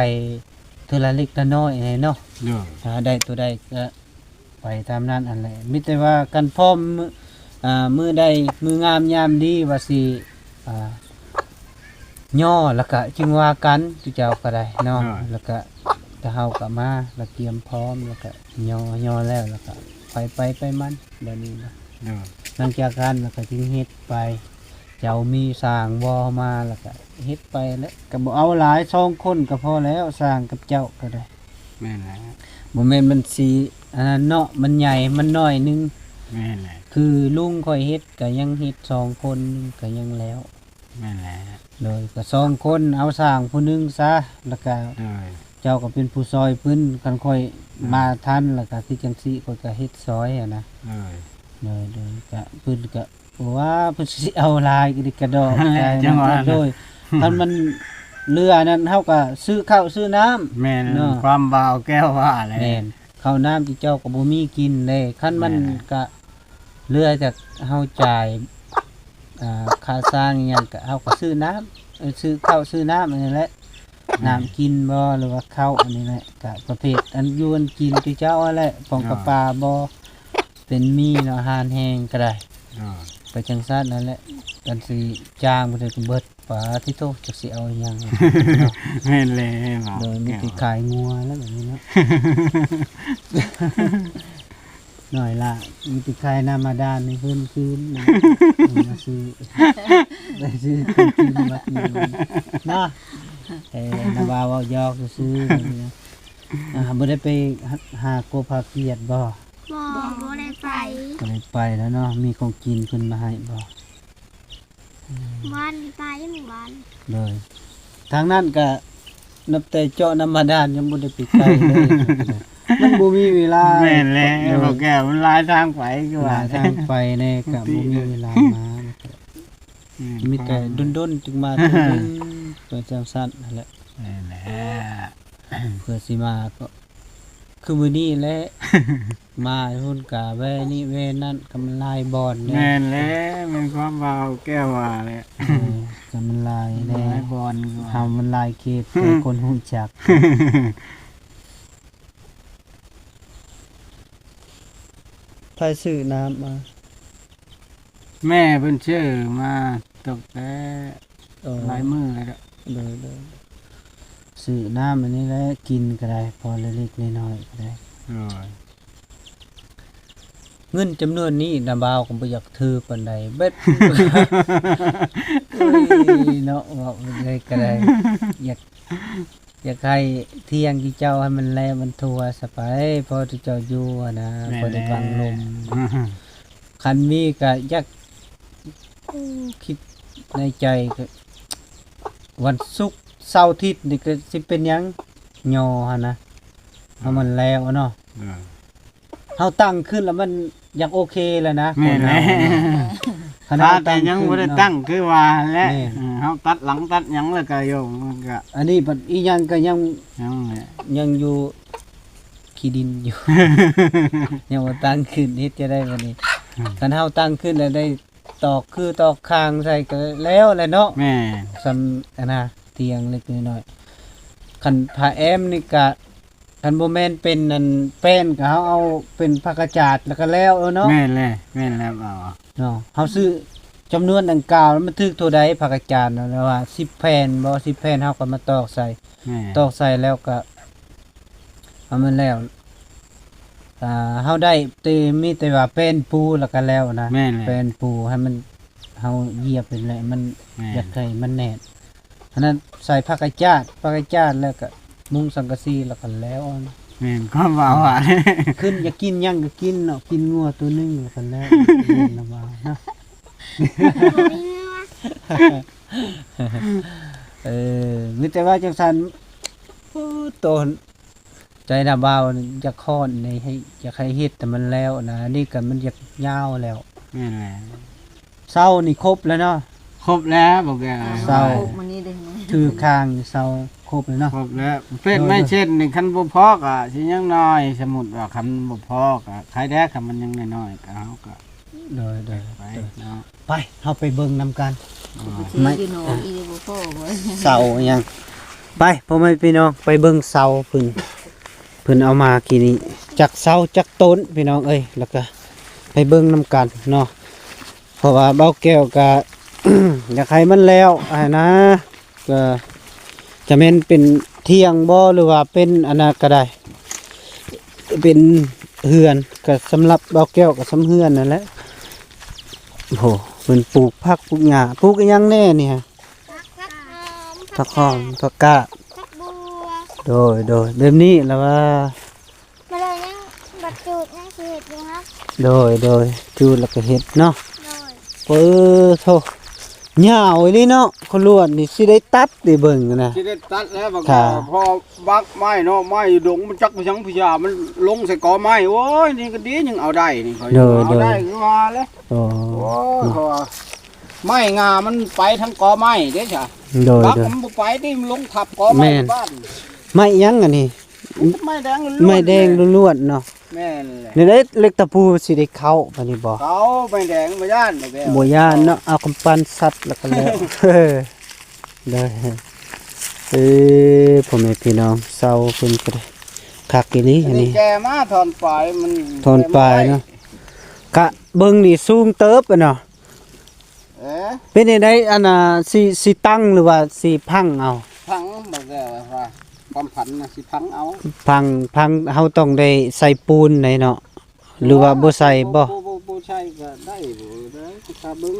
ເທື່ອລະເລັກລະນ້ອຍແດ່ເນາະ ໂດຍ ຖ້າໄດ້ຕົວໃດກະ ໄປຕາມນັ້ນຫັ້ນແຫຼະ ມີແຕ່ວ່າກັນພ້ອມ ມື້ ອ່າ ມື້ໃດມື້ງາມຍາມດີວ່າຊິ ອ່າ ຍໍ ແລ້ວກະຈຶ່ງວ່າກັນ ຈຸເຈົ້າກໍໄດ້ເນາະ ໂດຍ ແລ້ວກະ ແຕ່ເຮົາກໍມາ ແລ້ວກຽມພ້ອມ ແລ້ວກະຍໍ ຍໍແລ້ວ ແລ້ວກະໄປ ໄປ ໄປມັນ ແບບນີ້ນະ ໂດຍ ຫຼັງຈາກນັ້ນແລ້ວກະຈຶ່ງເຮັດໄປ ເຈົ້າມີຊ່າງບໍ່ມາ ແລ້ວກະເຮັດໄປແຫຼະ ກະບໍ່ເອົາຫຼາຍ ສອງຄົນກະພໍແລ້ວ ຊ່າງກັບເຈົ້າກໍໄດ້. ແມ່ນແຫຼະ ບໍ່ແມ່ນມັນຊິອັນນັ້ນເນາະ ມັນໃຫຍ່ມັນໜ້ອຍໜຶ່ງ ແມ່ນແຫຼະ ຄືລຸງຂ້ອຍເຮັດກະຍັງເຮັດສອງຄົນກະຍັງແລ້ວ ແມ່ນແຫຼະ ໂດຍ ກະສອງຄົນ ເອົາຊ່າງຜູ້ໜຶ່ງຊະ ແລ້ວກະ ໂດຍ ເຈົ້າກະເປັນຜູ້ຊ່ອຍເພິ່ນ ຄັນຂ້ອຍ ໂດຍ ມາທັນ ແລ້ວກະຄືຈັ່ງຊີ້ ຂ້ອຍກະເຮັດຊ່ອຍຫັ້ນນະ ໂດຍ ໂດຍ ໂດຍ ກະເພິ່ນກະ ບໍ່ວ່າເພິ່ນຊິເອົາຫຼາຍກະດິກະດອກ ຈັ່ງວ່າ ໂດຍ ຄັນມັນເຫຼືອນັ້ນ ເຮົາກະຊື້ເຂົ້າຊື້ນ້ຳ ແມ່ນ ເນາະ ຄວາມບ່າວແກ້ວວ່າແຫຼະ ແມ່ນ ເຂົ້ານ້ຳທີ່ເຈົ້າກະບໍ່ມີກິນເດ້ ຄັນມັນ ແມ່ນ ກະເຫຼືອຈາກເຮົາຈ່າຍ ອ່າ ຄ່າສ້າງອີ່ຫຍັງ ກະເຮົາກະຊື້ນ້ຳ ເອີ ຊື້ເຂົ້າຊື້ນ້ຳອັນນີ້ແຫຼະ ແມ່ນ ນ້ຳກິນບໍ່ ຫຼືວ່າເຂົ້າອັນນີ້ແຫຼະ ກະປະເພດອັນຢູ່ອັນກິນທີ່ເຈົ້າຫັ້ນແຫຼະ ປ່ອງ ໂດຍ ປາບໍ່ ເປັນໝີ່ເນາະ ອາຫານແຫ້ງກໍໄດ້ ໂດຍ ໄປຈັ່ງຊັ້ນນັ້ນແຫຼະ ກັນຊິຈ້າງຜູ້ໃດກໍເບິດ ປາທິໂທ ຈັກຊິເອົາອີ່ຫຍັງເນາະ ແມ່ນແລ້ວ ໂດຍ ມີແຕ່ຂາຍງົວແລ້ວບາດນີ້ເນາະ ໜ້ອຍລະ ມີແຕ່ຂາຍນ້ຳບາດານໃຫ້ເພິ່ນຄືນ ເອົາມາຊື້ ໄດ້ຊື້ຂອງກິນມາກິນເນາະ ເອີ ນ້າບ່າວເວົ້າຢອກຊື່ໆ ອ່າ ບໍ່ໄດ້ໄປຫາ ຫາກົບຫາກຽດບໍ່? ບໍ່ ບໍ່ໄດ້ໄປ ບໍ່ໄດ້ໄປແລ້ວເນາະ ມີຂອງກິນເພິ່ນມາໃຫ້ບໍ່? ວານໄປມື້ວານ ໂດຍ ທາງນັ້ນກະນັບແຕ່ເຈາະນ້ຳບາດານຍັງບໍ່ໄດ້ໄປໃກ້ເລີຍ ມັນບໍ່ມີເວລາ ແມ່ນແລ້ວ ໂດຍ ບໍ່ແກ້ວ ມັນຫຼາຍທາງໄປ ຄືວ່າ ຫຼາຍທາງໄປແດ່ ກະບໍ່ມີເວລາມາ ອືມ ມີແຕ່ດົນໆຈຶ່ງມາເທື່ອໜຶ່ງ ເປັນຈັ່ງຊັ້ນຫັ້ນແຫຼະ ແມ່ນແລ້ວ ເພື່ອຊິມາກໍຄືມື້ນີ້ແຫຼະ ມາພຸ້ນກະແວ່ນີ້ແວ່ນັ້ນ ກະມັນຫຼາຍບ່ອນແດ່ ແມ່ນແລ້ວ ແມ່ນຄວາມບ່າວແກ້ວວ່າແຫຼະ ເອີ ກະມັນຫຼາຍແດ່ ຫຼາຍບ່ອນ ເຮົາມັນຫຼາຍເຂດ ແຕ່ຄົນຮູ້ຈັກ ໃຜຊື້ນ້ຳມາ? ແມ່ເພິ່ນຊື້ມາຕັ້ງແຕ່ ເອີ ຫຼາຍມື້ແລ້ວ ໂດຍ ໂດຍ ຊື້ນ້ຳອັນນີ້ແຫຼະ ກິນກໍໄດ້ ພໍເລັກໆນ້ອຍໆກໍໄດ້ ໂດຍ ເງິນຈຳນວນນີ້ນະ ບ່າວກໍບໍ່ຢາກຖືປານໃດ ແບບ ໂອ້ຍ ເນາະ ເວົ້າໄດ້ກໍໄດ້ ຢາກ ຢາກໃຫ້ທ່ຽງທີ່ເຈົ້າໃຫ້ມັນແລ້ວມັນທົ່ວຊະໄປ ພໍທີ່ເຈົ້າຢູ່ຫັ້ນນະ ແມ່ນ ພໍໄດ້ບັງລົມ ຄັນມີກະຢາກ ຄິດໃນໃຈກະ ວັນສຸກເສົາອາທິດນີ້ກະຊິເປັນຫຍັງ ຍໍຫັ້ນນະ ເອົາມັນແລ້ວເນາະ ເອີ ເຮົາຕັ້ງຂຶ້ນແລ້ວມັນຢາກໂອເຄແລ້ວນະ ແມ່ນແລ້ວ ຄົນເຮົາເນາະ ຄັນເຮົາຕັ້ງຂຶ້ນເນາະ ແຕ່ຍັງບໍ່ໄດ້ຕັ້ງຄືວ່າແຫຼະ ແມ່ນ ເອີ ເຮົາຕັດຫຼັງຕັດຫຍັງແລ້ວກະໂຍມ ມັນກະ ອັນນີ້ບັດອີ່ຫຍັງກະຍັງ ຍັງແຫຼະ ຍັງຢູ່ຂີ້ດິນຢູ່ ຍັງບໍ່ຕັ້ງຂຶ້ນ ເຮັດຈັ່ງໃດບັດນີ້ ອືມ ຄັນເຮົາຕັ້ງຂຶ້ນແລ້ວໄດ້ຕອກຄືຕອກຄາງໃສ່ກະແລ້ວແຫຼະເນາະ ແມ່ນ ສ່ຳອັນນະ ຕຽງເລັກນ້ອຍ ຄັນຜ້າແອມນີ້ກະ ຄັນບໍ່ແມ່ນເປັນອັນແປ້ນກະເຮົາເອົາເປັນຜ້າກະຈາດແລ້ວກະແລ້ວເນາະ ແມ່ນແລ້ວ ແມ່ນແລ້ວ ເອົາເນາະ ເຮົາຊື້ຈຳນວນດັ່ງກ່າວແລ້ວມັນຖືກເທົ່າໃດ ຜ້າກະຈາດນະ ຫຼືວ່າສິບແຜ່ນບໍ່ ສິບແຜ່ນເຮົາກໍມາຕອກໃສ່ ແມ່ນ ຕອກໃສ່ແລ້ວກະ ເອົາມັນແລ້ວ ອ່າ ເຮົາໄດ້ແຕ່ ມີແຕ່ວ່າແປ້ນປູແລ້ວກະແລ້ວນະ ແມ່ນແຫຼະ ແປ້ນປູໃຫ້ມັນ ເຮົາຢຽບເຫັນແຫຼະ ມັນ ແມ່ນ ຢາກໃຫ້ມັນແໜ້ນ ອັນນັ້ນໃສ່ຜ້າກະຈາດ ຜ້າກະຈາດແລ້ວກະ ມຸງສັງກະສີແລ້ວກໍແລ້ວ. ແມ່ນ ຄວາມວ່າວ່າ ຂຶ້ນຢາກກິນຫຍັງກໍກິນເນາະ ກິນງົວໂຕໜຶ່ງແລ້ວກໍແລ້ວ ລະວ່ານະ. ເອີ ມີແຕ່ວ່າຈັ່ງຊັ້ນ. ໂອ້ ໂຕ ໃຈນະບ່າວ ຢາກຮ້ອນໃນ ໃຫ້ ຢາກໃຫ້ເຮັດໃຫ້ມັນແລ້ວນະ ອັນນີ້ກໍມັນຢາກຍາວແລ້ວ. ແມ່ນແຫຼະ ເສົານີ້ຄົບແລ້ວເນາະ? ຄົບແລ້ວ ບໍ່ແກ່ ອ່າ ເສົາ ຄົບມື້ນີ້ເດ້ ຖືກຄາງເສົາຄົບແລ້ວເນາະ? ຄົບແລ້ວ ເຟດ ໂດຍ ໄມ້ເຊັ່ນນີ້ ຄັນບໍ່ພໍກໍຊິຍັງນ້ອຍ ສົມມຸດວ່າຄັນບໍ່ພໍກໍໃຄແດ່ ຄັນມັນຍັງນ້ອຍໆ ກໍເຮົາກໍ ໂດຍ ໂດຍ ໄປເນາະ. ໄປ ເຮົາໄປເບິ່ງນຳກັນ ໄມ້ ຢູ່ໜອງອີ່ບໍ່ພໍບໍ່ ເສົາຫຍັງ. ໄປ ພໍ່ແມ່ພີ່ນ້ອງ ໄປເບິ່ງເສົາເພິ່ນ ເພິ່ນເອົາມາກີ້ນີ້ ຈັກເສົາຈັກຕົ້ນ ພີ່ນ້ອງເອີຍ ແລ້ວກະໄປເບິ່ງນຳກັນເນາະ. ເພາະວ່າບ່າວແກ້ວກະ ຢາກໃຫ້ມັນແລ້ວຫັ້ນນະ ກະຈະແມ່ນເປັນຖຽງບໍ່ ຫຼືວ່າເປັນອັນນັ້ນກໍໄດ້ ເປັນເຮືອນ ກໍສຳລັບບ່າວແກ້ວກໍສ່ຳເຮືອນນັ້ນແຫຼະ. ໂອ້ໂຫ ເພິ່ນປູກຜັກປູກຫຍ້າ ປູກອີ່ຫຍັງແດ່ນີ້? ຜັກຫອມ ຜັກຫອມ ຜັກກາດ ຜັກບົວ ໂດຍ ໂດຍ ແບບນີ້ລະວ່າ ມາເລີຍ ຍັງບັດຈູດຍັງຊິເຮັດຢູ່ຫັ້ນ. ໂດຍ ໂດຍ ຈູດແລ້ວກໍເຮັດເນາະ. ໂດຍ ເອີ ໂທ້ ຍາວອີ່ຫຼີເນາະ ຂະຫຼວດນີ້ ຊິໄດ້ຕັດໄດ້ເບິ່ງນະ ຊິໄດ້ຕັດແລ້ວ ບາງ ຖ້າ ພໍບັກໄມ້ເນາະ ໄມ້ຢູ່ດົງ ມັນຈັກໄປຫຍັງພະຍາ ມັນລົງໃສ່ກໍໄມ້. ໂອ້ຍ ນີ້ກໍດີ ຍັງເອົາໄດ້ນີ້ ຂ້ອຍ ໂດຍ ເອົາໄດ້ ໂດຍ ຄືວ່າແຫຼະ. ໂອ້ ໂອ້ຍ ເພາະວ່າໄມ້ງາມັນໄປທາງກໍໄມ້ເດ້ຊະ. ໂດຍ ບັກ ໂດຍ ມັນບໍ່ໄປຕິ ມັນລົງທັບກໍໄມ້ ແມ່ນ ບ້ານ. ໄມ້ຫຍັງອັນນີ້? ໄມ້ແດງລ້ວນໆ ໄມ້ແດງ ແຫຼະ ລ້ວນໆເນາະ. ແມ່ນແຫຼະ ນີ້ເດ້ ເຫຼັກຕະປູຊິໄດ້ເຂົ້າບາດນີ້ບໍ່? ເຂົ້າ ໄມ້ແດງບໍ່ຢ້ານ ບໍ່ແກ້ວ ບໍ່ຢ້ານເນາະ. ເອົາກຳປັ່ນສັດແລ້ວກໍແລ້ວ. ໂດຍ ເອີ ພໍ່ແມ່ພີ່ນ້ອງ ເສົາເພິ່ນກໍໄດ້ຄັກອີ່ຫຼີ ອັນນີ້ ອັນນີ້ແກ່ມາທ່ອນປາຍມັນ ທ່ອນປາຍເນາະ. ກະເບິ່ງນີ້ສູງເຕີບເນາະ. ເອີ ເປັນຈັ່ງໃດ ອັນນ່າ ຊິ ຊິຕັ້ງ ຫຼືວ່າຊິພັງເອົາ? ພັງ ບໍ່ແລ້ວວ່າ ຄວາມຝັນນະ ຊິພັງເອົາ. ພັງ ພັງ ເຮົາຕ້ອງໄດ້ໃສ່ປູນໃດເນາະ ຫຼືວ່າບໍ່ໃສ່ບໍ່? ບໍ່ ບໍ່ ບໍ່ໃສ່ກໍໄດ້ ບໍ່ໄດ້ ຖ້າເບິ່ງ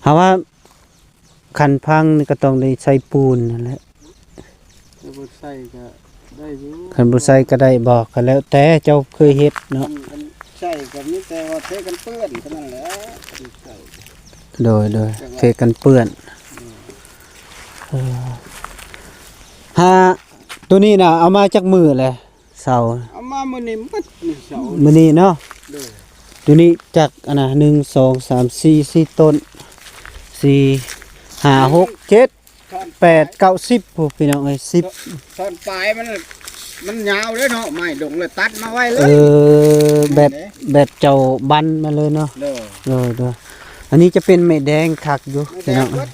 ເຮົາວ່າ ຄັນພັງນີ້ກໍຕ້ອງໄດ້ໃສ່ປູນຫັ້ນແຫຼະ. ຄັນບໍ່ໃສ່ກໍໄດ້ຢູ່ ຄັນບໍ່ໃສ່ກໍໄດ້ບໍ່? ກໍແລ້ວແຕ່ເຈົ້າເຄີຍເຮັດເນາະ. ອືມ ຄັນໃສ່ກໍມີແຕ່ວ່າເທກັນເປື້ອນເທົ່ານັ້ນແຫຼະ ຄັນໃສ່. ໂດຍ ໂດຍ ເທກັນເປື້ອນ. ອືມ ເອີ ຫາ ໂຕນີ້ນະ ເອົາມາຈັກມື້ແລ້ວ? ເສົາ ເອົາມາມື້ນີ້ໝົດນີ້ເສົາ ມື້ນີ້ເນາະ. ໂດຍ ໂຕນີ້ຈັກອັນນະ ໜຶ່ງ ສອງ ສາມ ສີ່ ສີ່ຕົ້ນ ສີ່ ຫ້າ ຫົກ ເຈັດ ແປດ ເກົ້າ ສິບ ພຸ້ນ ພີ່ນ້ອງເອີຍ ສິບ. ທ່ອນປາຍມັນ ມັນຍາວເດ້ເນາະ ໄມ້ດົງເລີຍ ຕັດມາໄວ້ເລີຍ. ເອີ ແບບ ແບບເຈົ້າບັນມາເລີຍເນາະ. ໂດຍ ໂດຍ ໂດຍ ອັນນີ້ຈະເປັນໄມ້ແດງຄັກຢູ່ ໄມ້ແດງ ພີ່ນ້ອງ ເບິດ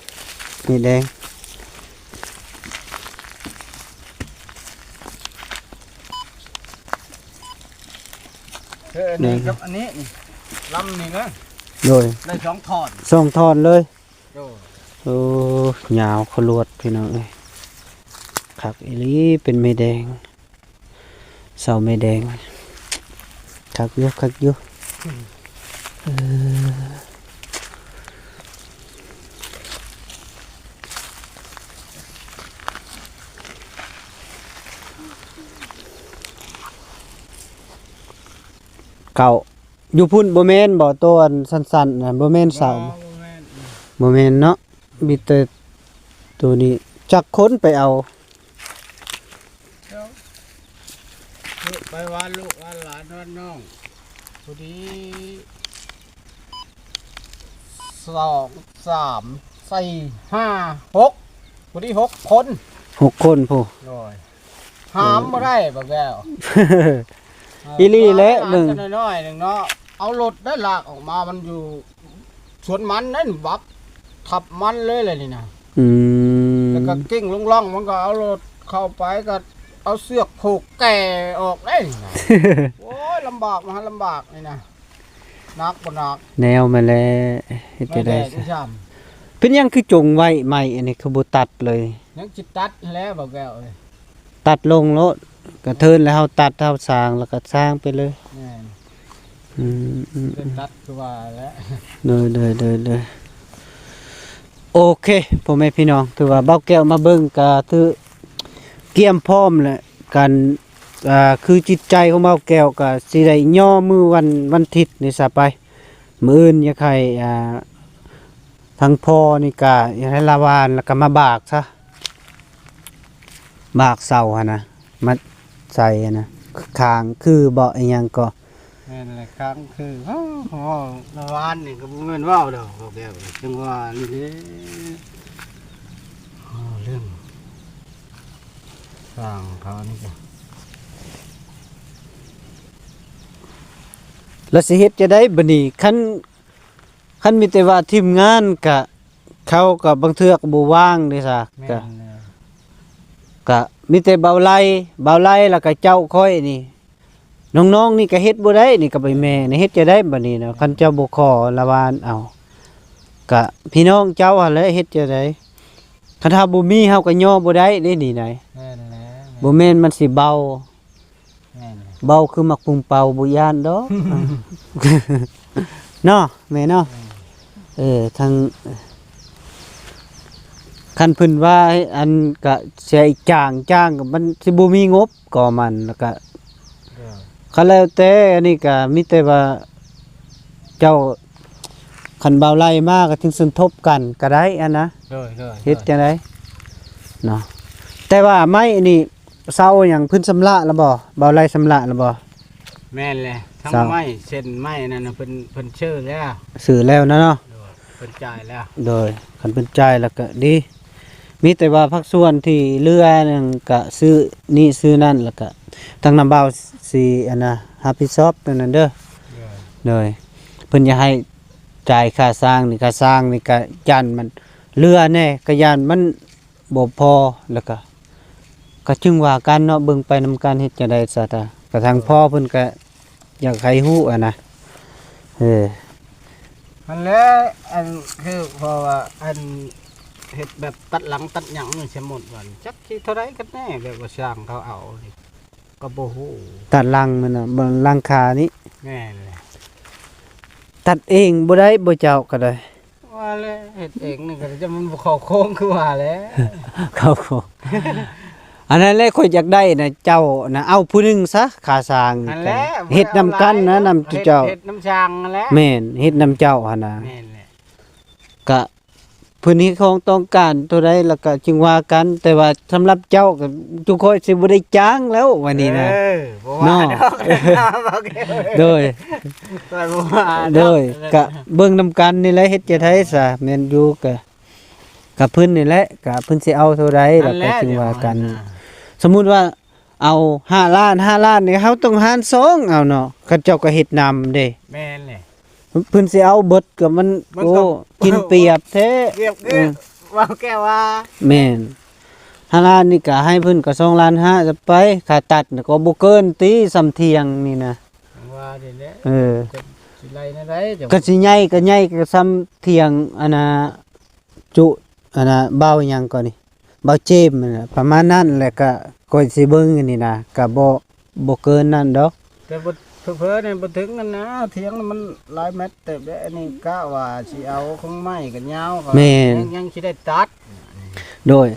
ໄມ້ແດງ. ເອີ ອັນນີ້ ນີ້ ກັບອັນນີ້ ນີ້ ລຳນີ້ນະ. ໂດຍ ໄດ້ສອງທ່ອນ ສອງທ່ອນເລີຍ. ໂດຍ ໂອ້ ຍາວຂະຫຼວດ ພີ່ນ້ອງເອີຍ ຄັກອີ່ຫຼີ ເປັນໄມ້ແດງ ເສົາໄມ້ແດງ ຄັກຢູ່ ຄັກຢູ່. ເອີ ເກົ້າ ຢູ່ພຸ້ນບໍ່ແມ່ນບໍ່? ໂຕອັນສັ້ນໆນະ ບໍ່ແມ່ນເສົາ ບໍ່ ບໍ່ແມ່ນ ບໍ່ແມ່ນເນາະ. ມີແຕ່ໂຕນີ້ ຈັກຄົນໄປເອົາ? ໄປວ່າລູກວ່າຫຼານວ່ານ້ອງ ພໍດີ ສອງ ສາມ ສີ່ ຫ້າ ຫົກ ພໍດີຫົກຄົນ ຫົກຄົນພຸ້ນ. ໂດຍ ຫ້າມບໍ່ໄດ້ບັກແກ້ວ. ເອີ ອີ່ຫຼີແຫຼະ ຫຼານ ໜຶ່ງ ໜ້ອຍໆໜຶ່ງເນາະ ເອົາລົດໄດ້ລາກອອກມາ ມັນຢູ່ ສວນມັນນັ້ນ ບັກທັບມັນເລີຍແຫຼະນີ້ນະ. ອືມ ແລ້ວກໍເກັ່ງລົງລ່ອງ ມັນກໍເອົາລົດເຂົ້າໄປ ກໍເອົາເຊືອກຜູກແກ່ອອກໄດ້ນີ້ນະ. ໂອ້ຍ ລຳບາກ ມະຫາລຳບາກນີ້ນະ ໜັກບໍ່ໜັກ ແນວມາແລ້ວ ເຮັດຈັ່ງໃດຊະ? ເປັນຫຍັງຄືຈົງໄວ້ໄມ້ອັນນີ້ ຄືບໍ່ຕັດເລີຍ? ຍັງຊິຕັດຫັ້ນແຫຼະ ບໍ່ແກ້ວເອີຍ. ຕັດລົງໂລດ ກະເທີນແລ້ວເຮົາຕັດ ເຮົາສ້າງ ແລ້ວກະສ້າງໄປເລີຍ. ແມ່ນ ອືມ ອືມ ເພິ່ນຕັດຄືວ່າແຫຼະ. ໂດຍ ໂດຍ ໂດຍ ໂດຍ ໂອເຄ ພໍ່ແມ່ພີ່ນ້ອງ ຖືວ່າບ່າວແກ້ວມາເບິ່ງກະຖື ກຽມພ້ອມແຫຼະ ການ ອ່າ ຄືຈິດໃຈຂອງບ່າວແກ້ວກໍຊິໄດ້ຍໍມື້ວັນ ວັນທິດນີ້ຊະໄປ. ມື້ອື່ນຢາກໃຫ້ ອ່າ ທາງພໍ່ນີ້ກະຢາກໃຫ້ລາວານ ແລ້ວກະມາບາກຊະ ບາກເສົາຫັ້ນນະ ມາໃສ່ຫັ້ນນະ ຄ້າງຄືເບາະອີ່ຫຍັງກໍ ແມ່ນແຫຼະ ຄ້າງຄື ເວົ້າ ເວົ້າລາວານນີ້ກໍບໍ່ແມ່ນເວົ້າດອກ ເວົ້າແບບຈັ່ງວ່ານີ້ເດ້ ເວົ້າເລື່ອງສ້າງເຂົານີ້ກະ ແລ້ວຊິເຮັດຈັ່ງໃດບັດນີ້ ຄັນ ຄັນມີແຕ່ວ່າທີມງານກະ ເຂົາກໍບາງເທື່ອກໍບໍ່ວ່າງເດ້ຊະ ແມ່ນ ກະ ແລ້ວ ກະມີແຕ່ບ່າວໄລ ບ່າວໄລ ແລ້ວກະເຈົ້າຂ້ອຍນີ້ ນ້ອງໆນີ້ກະເຮັດບໍ່ໄດ້ນີ້ ກັບໄອ້ແມ່ນີ້ ເຮັດຈັ່ງໃດບັດນີ້ນະ ຄັນເຈົ້າບໍ່ຂໍລາວານເອົາ ກະພີ່ນ້ອງເຈົ້າຫັ້ນແຫຼະ ເຮັດຈັ່ງໃດ ຄັນເຮົາບໍ່ມີເຮົາກໍຍໍບໍ່ໄດ້ເດ້ນີ້ໃດ ແມ່ນແລ້ວ ບໍ່ແມ່ນມັນຊິເບົາ ແມ່ນແຫຼະ ເບົາຄືໝາກປຸງເປົ່າ ບໍ່ຢ້ານດອກ ເນາະ ແມ່ເນາະ ເອີ ທັງ ຄັນເພິ່ນວ່າ ອັນ ກະໃຊ້ຈ້າງ ຈ້າງ ມັນຊິບໍ່ມີງົບກໍມັນ ແລ້ວກະ ເອີ ກໍແລ້ວແຕ່ ອັນນີ້ກະມີແຕ່ວ່າ ເຈົ້າ ຄັນບ່າວໄລ່ມາກໍຈຶ່ງສົມທົບກັນກໍໄດ້ຫັ້ນນະ ໂດຍໆໆ ເຮັດຈັ່ງໃດເນາະ ແຕ່ວ່າໄມ້ນີ້ ເສົາຫຍັງເພິ່ນຊຳລະແລ້ວບໍ່? ບ່າວໄລ່ຊຳລະແລ້ວບໍ່? ແມ່ນແຫຼະ ທັງ ເສົາ ໄມ້ ເສັ້ນໄມ້ນັ້ນນະ ເພິ່ນ ເພິ່ນຊື້ແລ້ວ ຊື້ແລ້ວນະເນາະ ໂດຍ ເພິ່ນຈ່າຍແລ້ວ ໂດຍ ຄັນເພິ່ນຈ່າຍແລ້ວກໍດີ ມີແຕ່ວ່າພາກສ່ວນທີ່ເຫຼືອນັ້ນກໍຊື້ນີ້ຊື້ນັ້ນ ແລ້ວກໍທາງນ້ຳບ່າວຊິ ອັນນະ ຮັບຜິດຊອບຕົວນັ້ນເດີ ໂດຍ ໂດຍ ເພິ່ນຢາກໃຫ້ຈ່າຍຄ່າສ້າງນີ້ ຄ່າສ້າງນີ້ກໍຢ້ານມັນເຫຼືອແດ່ ກໍຢ້ານມັນ ບໍ່ພໍ ແລ້ວກະ ກະຈຶ່ງວ່າກັນເນາະ ເບິ່ງໄປນຳກັນ ເຮັດຈັ່ງໃດຊະ ກະທາງພໍ່ເພິ່ນກະຢາກໃຫ້ຮູ້ຫັ້ນນະ ເອີ ຫັ້ນແຫຼະ ອັນ ຄືເພາະວ່າ ອັນ ເຮັດແບບຕັດຫຼັງຕັດຫຍັງນີ້ ສົມມຸດວ່າ ຈັກຊິເທົ່າໃດກັນແນ່ ແບບວ່າຊ່າງເຂົາເອົານີ້ ກໍບໍ່ຮູ້ ຕັດຫຼັງມັນນະ ຫຼັງຄານີ້ ແມ່ນແຫຼະ ຕັດເອງບໍ່ໄດ້ບໍ່ເຈົ້າກໍໄດ້ ວ່າແຫຼະ ເຮັດເອງນີ້ກໍຈະມັນບໍ່ເຂົ້າໂຄ້ງຄືວ່າແຫຼະ ເຂົ້າໂຄ້ງ ອັນນັ້ນແຫຼະ ຂ້ອຍຢາກໄດ້ນະ ເຈົ້ານະ ເອົາຜູ້ໜຶ່ງຊະ ຄ່າຊ່າງ ຫັ້ນແຫຼະ ເຮັດນຳກັນນະ ນຳເຈົ້າ ເຮັດນຳຊ່າງຫັ້ນແຫຼະ ແມ່ນ ເຮັດນຳເຈົ້າຫັ້ນນະ ແມ່ນແຫຼະ ກະ ເພິ່ນເຮັດຂອງຕ້ອງການເທົ່າໃດ ແລ້ວກະຈຶ່ງວ່າກັນ ແຕ່ວ່າສຳລັບເຈົ້າກໍ ຈຸຂ້ອຍຊິບໍ່ໄດ້ຈ້າງແລ້ວ ວ່ານີ້ນະ ເອີ ບໍ່ວ່າ ເນາະ ດອກ ໂດຍ ຂ້ອຍບໍ່ວ່າດອກ ໂດຍ ກະເບິ່ງນຳກັນນີ້ແຫຼະ ເຮັດຈັ່ງໃດຊະ ແມ່ນຢູ່ ກະ ກະເພິ່ນນີ້ແຫຼະ ກະເພິ່ນຊິເອົາເທົ່າໃດ ແລ້ວກະຈຶ່ງວ່າກັນ ຫັ້ນແຫຼະ ສົມມຸດວ່າ ເອົາຫ້າລ້ານ ຫ້າລ້ານນີ້ ເຮົາຕ້ອງຫານສອງເອົາເນາະ ເຂົາເຈົ້າກໍເຮັດນຳເດ້ ແມ່ນແຫຼະ ເພິ່ນຊິເອົາເບິດກໍມັນ ມັນກໍ ໂອ້ ກິນປຽບແທ້ ປຽບຄື ເອີ ເວົ້າແກ່ວ່າ ແມ່ນ ຫ້າລ້ານນີ້ກໍໃຫ້ເພິ່ນກໍສອງລ້ານຫ້າ ຈະໄປ ຄ່າຕັດນະກໍບໍ່ເກີນຕິ ສ່ຳຖຽງນີ້ນະ ວ່ານີ້ແຫຼະ ເອີ ຈະຊິໄລ່ແນວໃດ ກໍຊິໃຫຍ່ກໍໃຫຍ່ກໍສ່ຳຖຽງ ອັນນ່າ ຈຸ ອັນນ່າ ເບົາຫຍັງກໍນີ້ ເບົາເຈມຫັ້ນນະ ປະມານນັ້ນແຫຼະ ກະຂ້ອຍຊິເບິ່ງອັນນີ້ນະ ກະບໍ່ ບໍ່ເກີນນັ້ນດອກ ແຕ່ບໍ່ ເຜີໆນີ້ບໍ່ເຖິງນັ້ນນະ ຖຽງມັນຫຼາຍແມັດເຕີບເດ້ ອັນນີ້ກະວ່າຊິເອົາຂອງໄມ້ກະຍາວ ແມ່ນ ຍັງ ຍັງຊິໄດ້ຕັດ ໂດຍ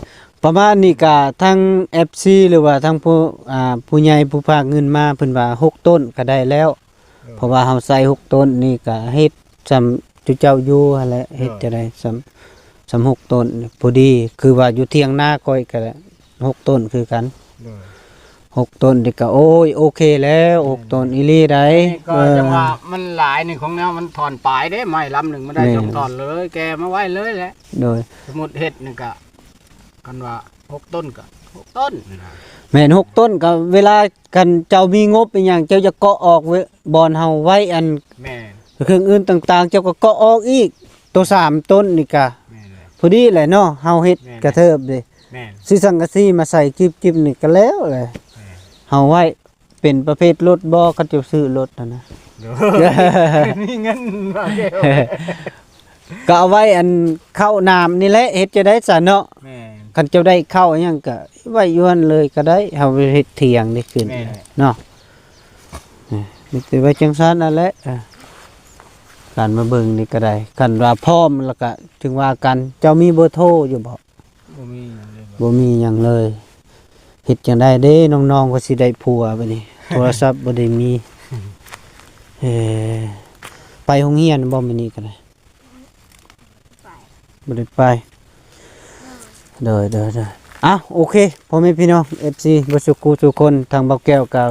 ປະມານນີ້ກະທາງເອັຟຊີ ຫຼືວ່າທາງຜູ້ ອ່າ ຜູ້ໃຫຍ່ຜູ້ພາກເງິນມາ ເພິ່ນວ່າຫົກຕົ້ນກະໄດ້ແລ້ວ ເພາະວ່າເຮົາໃສ່ຫົກຕົ້ນນີ້ກະເຮັດສ່ຳຈຸເຈົ້າຢູ່ຫັ້ນແຫຼະ ເຮັດຈັ່ງໃດສ່ຳ ສ່ຳຫົກຕົ້ນພໍດີ ຄືວ່າຢູ່ຖຽງນາຂ້ອຍກະຫົກຕົ້ນຄືກັນ ຫົກຕົ້ນນີ້ກະ ໂອ້ຍ ໂອເຄແລ້ວ ຫົກຕົ້ນອີ່ຫຼີໃດ ອັນນີ້ກໍ ເອີ ຈັ່ງວ່າມັນຫຼາຍນີ້ ຂອງແນວມັນທ່ອນປາຍເດ້ ໄມ້ລຳໜຶ່ງມັນໄດ້ສອງທ່ອນເລີຍ ແກ່ມາໄວ້ເລີຍແຫຼະ ໂດຍ ສົມມຸດເຮັດນີ້ກະ ຄັນວ່າຫົກຕົ້ນກໍຫົກຕົ້ນ ແມ່ນ ຫົກຕົ້ນກໍເວລາ ຄັນເຈົ້າມີງົບອີ່ຫຍັງ ເຈົ້າຢາກເກາະອອກເວ ບ່ອນເຮົາໄວ້ອັນ ແມ່ນ ເຄື່ອງອື່ນຕ່າງໆ ເຈົ້າກໍເກາະອອກອີກ ໂຕສາມຕົ້ນນີ້ກະ ແມ່ນແຫຼະ ພໍດີແຫຼະເນາະ ເຮົາເຮັດ ແມ່ນແຫຼະ ກະເທີບເດ້ ແມ່ນ ຊື້ສັງກະສີມາໃສ່ຈິບໆ ນີ້ກະແລ້ວແຫຼະ ແມ່ນ ເຮົາໄວ້ ເປັນປະເພດລົດບໍ່ ເຂົາເຈົ້າຊື້ລົດຫັ້ນນະ ໂດຍ ມີເງິນມາແລ້ວ ກໍເອົາໄວ້ອັນເຂົ້າໜາມນີ້ແຫຼະ ເຮັດຈັ່ງໃດຊະເນາະ ແມ່ນ ຄັນເຈົ້າໄດ້ເຂົ້າຫຍັງກໍໄວ້ຢູ່ຫັ້ນເລີຍກໍໄດ້ ເຮົາເຮັດຖຽງນີ້ຂຶ້ນ ແມ່ນ ເນາະ ມີແຕ່ໄວ້ຈັ່ງຊັ້ນນັ້ນແຫຼະ ການມາເບິ່ງນີ້ກໍໄດ້ ຄັນວ່າພ້ອມແລ້ວກໍຈຶ່ງວ່າກັນ ເຈົ້າມີເບີໂທຢູ່ບໍ່? ບໍ່ມີຫຍັງເລີຍ ບໍ່ມີຫຍັງເລີຍ ເຮັດຈັ່ງໃດເດ້ ນ້ອງໆກໍຊິໄດ້ຜົວບັດນີ້ ໂທລະສັບບໍ່ໄດ້ມີ. ເອີ ໄປໂຮງຮຽນບໍ່ມື້ນີ້ກໍໄດ້? ບໍ່ໄດ້ໄປ. ໂດຍ ໂດຍ ໂດຍ. ເອົ້າ ໂອເຄ ພໍ່ແມ່ພີ່ນ້ອງ ເອັຟຊີ ເບິດສູ່ຄູ່ສູ່ຄົນ ທາງບ່າວແກ້ວກໍ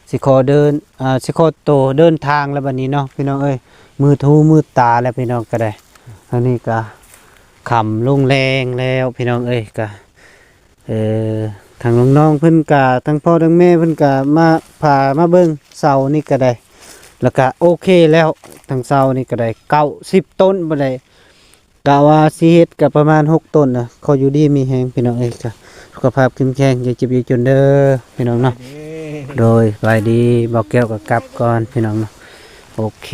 ຊິຂໍເດີນ ອ່າ ຊິຂໍໂຕເດີນທາງແລ້ວບັດນີ້ເນາະ ພີ່ນ້ອງເອີຍ. ມືຫູມືຕາແລ້ວ ພີ່ນ້ອງກໍໄດ້. ອັນນີ້ກໍຄ່ຳລົງແລງແລ້ວ ພີ່ນ້ອງເອີຍ. ກໍ ເອີ ທາງນ້ອງໆເພິ່ນກະ ທາງພໍ່ທາງແມ່ເພິ່ນກະມາ ພາມາເບິ່ງເສົານີ້ກະໄດ້ ແລ້ວກະໂອເຄແລ້ວ. ທາງເສົານີ້ກະໄດ້ເກົ້າສິບຕົ້ນບໍ່ໄດ້ ກະວ່າຊິເຮັດກະປະມານຫົກຕົ້ນນະ. ຂໍຢູ່ດີມີແຮງພີ່ນ້ອງເອີຍ ກະສຸຂະພາບເຂັ້ມແຂງ ຢ່າເຈັບຢ່າຈົນເດີພີ່ນ້ອງເນາະ. ໂດຍ ສະບາຍດີ ບ່າວແກ້ວກໍກັບກ່ອນພີ່ນ້ອງເນາະ. ໂອເຄ.